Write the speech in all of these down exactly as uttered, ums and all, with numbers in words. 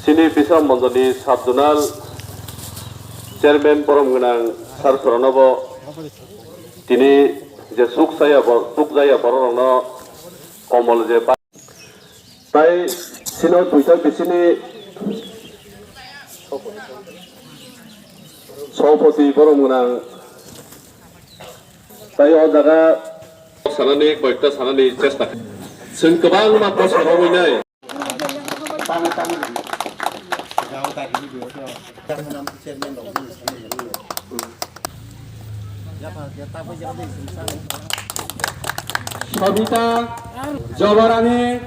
Chini Bisramganj ni sub zonal chairman borom gwnang sir Soranobo tini je suk saya bo-, suk jaya bororokno komol je ba-, tai sino duita bisini sopoti borom gwnang tai o jaga sanani koyekta sanani chesta kha. Chwng kwbangma posa rogwi nai. Sobita Jobarani.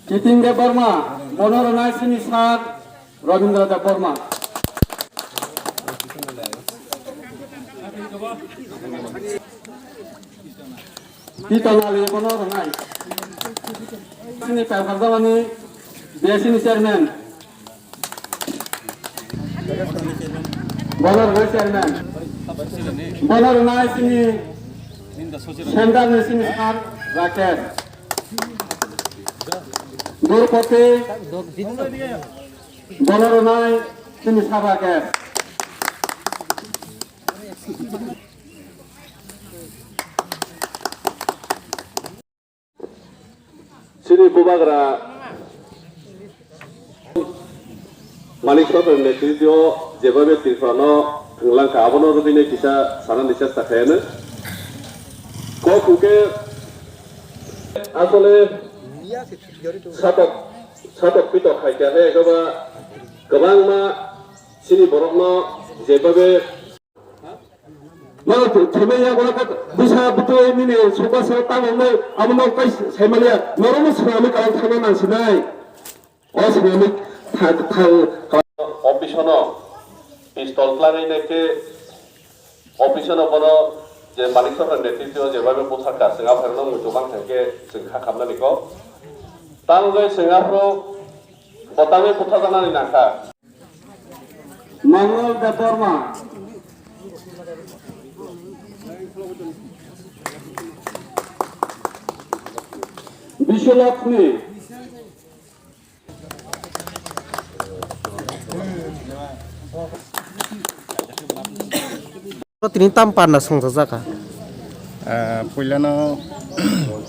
Kiting Debbarma, bono rwnai sini sir Rabindra Debbarma. Tito Nali, bono rwnai. Sini Pepardamani, B S C ni chairman. Bono rwnai chairman. Bono rwnai sini central ni sini sir Rakesh. Durpoti. Bono rwnai sini sir Rakesh. Chini bubagra Manik Saha ni netritwo jebabe Tripura no thwnglang kha, abono rwgwino kisa sanani chesta khaiyano. Kok hwnkhe asole satok, satok pitok hai kha, hai khe ba kwbangma chini borokno jebabe Norok thumwi ya borok bwsa bwtwi nini sokma sal tamo wngwi amo nok tai saimaliya norokno swnamwi kalang thangna nangsinai. O swnamwi thang thang. Office-o no pistol twlangwi naikhe office-o no bono je Manik Saha ni netritwo jebabe butharkha chwng aphuru no muitu mang thangkhe chwng kha khamnani kok. Tamo wngwi chwng aphuru bo tamo butharjaknani nangkha. Mongol Debbarma. Biswalakshmi. Tini tam parna songchajak kha. Ah, puilano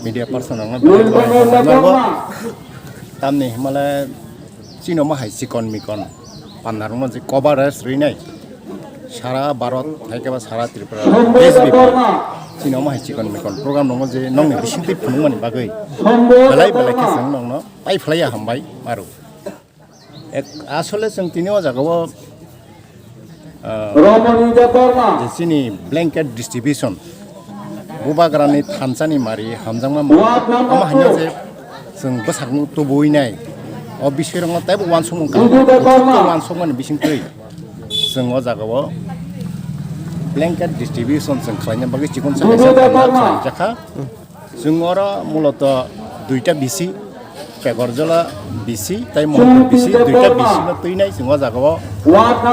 media person rokno belai belai hambai. Tamni himale chini omo hai chikon mikon pandarokno je coverage rwnai sara Bharat hai khe ba sara Tripura desh bipar chini omo hai chikon mikon program rokno je nokni bisingtwi phunukmani bagwi belai belai khe chwng nokno pai phlaiya hambai aro. Ek-, asole chwng tini o jaga o, ah, Romani Debbarma. Je chini blanket distribution, bubagrani thansa ni mari hamjakma mari, omo haino je chwng bwsakno tubuwi nai, o bising rokno teibo uansukmung kaham, Bidu Debbarma. Uansukmani bising twi chwng o jaga o blanket distribution chwng khlaina bagwi chikon Bidu sakha Debbarma. Khlaijak kha. Chwng oro muloto duita bisi, Pegorjola bisi, tei Mohonpur bisi, duita bisi no twinai chwng o jaga o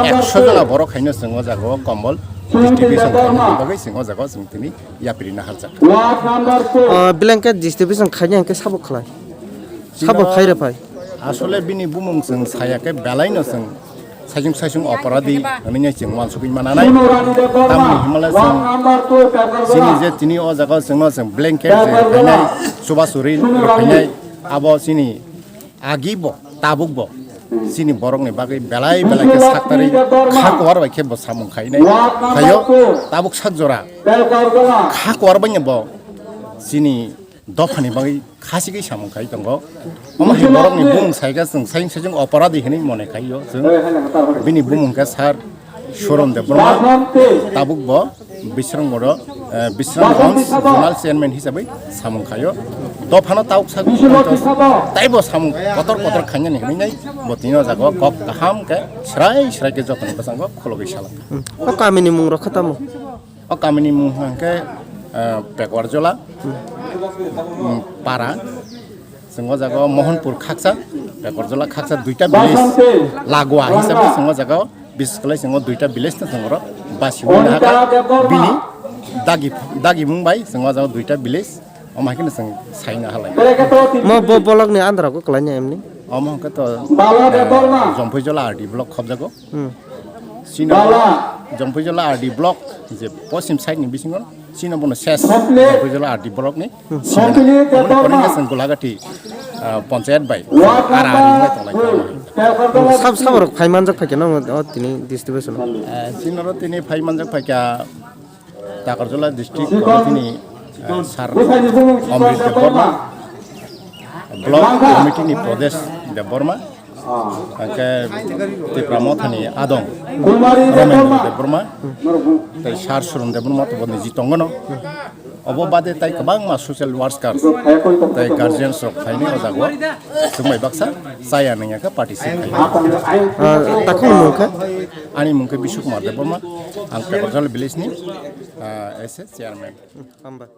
ekso jona borok haino chwng o jaga o kombol distribution khainani bagwi chwng o jaga o chwng tini yapri naharjak. O blanket distribution khaina hwnkhe sabo khlai? Sabo phai rw phai? Asole bini bumung chwng saya khe belai no chwng Saisung saisung oporadi hwnwi chwng uansugwi mananai. Tamoni himle chwng chini je tini o jaga o chwngno chwng blanket je rwphainai, chubachu rwi rwphainai, abo chini agi bo tabuk bo chini borokni bagwi belai belai khe saktarwi kha kuar bai khe bo samung khainai. Phaio tabuk sak jora kha kuar bai bo chini dophani bagwi khasigwi samung khai tongo. Omo hai borokni bumung saikha chwng saisung saisung oporadi hinwi mone khaio chwng. Bini bumung khe Sir Suron Debbarma, tabuk bo Bisramganj, eh, Bisramganj Zonal Chairman hisabwi samung khaio. Dophano tabuk sak taibo samung kotor kotor khainani hinwi nai bo tini o jaga o kok kaham khe srai srai khe jotoni bwskango khulugwi salangkha. O kamini mung rok khe tamo? O kamini mung hwnkhe, eh, Pekwarjola, mm, para. Chwng o jaga o Mohonpur khaksa, Pekwarjola khaksa, duita village lagua hisabe chwng o jaga o Bises khlai chwng o duita village no chwng oro basi wngna hakha. Bini dagi, dagi mung bai chwng o jaga duita village, omo hai kheno chwng saina halai. Mo bo block ni andra ko kwlai ni emni? Omo hwnkhe to, eh, Jomphuijola R D block khobjago. Hmm. Chini Jomphuijola R D block je poschim side ni bisingo chini bono ses Jomphuijola R D block ni. Sini. Aboni pore hwnkhe chwng Gulagati, ah, panchayat bai ara ari wngwi tonglai kha. Sab, sabo rok phai manjak phai khe no o tini distribution. Ah, chini oro tini phai manjak phai kha Takarjala district committee ni, ah, sir Amrit Debbarma, block committee ni Pradesh Debbarma, hwnkhe Tipra Mothani adong Romendra Debbarma, tei sir Suron Debbarma to bo niji tongono. Obo bade tai kwbangma social worker tei guardians rok phainai o jaga o chwng bai baksa chaya nangya khe participate khainai. Ah, takhuk mung khe? Ani mung khe Bishu Kumar Debbarma, ang Takarjala village ni, ah, as a chairman. Hambai.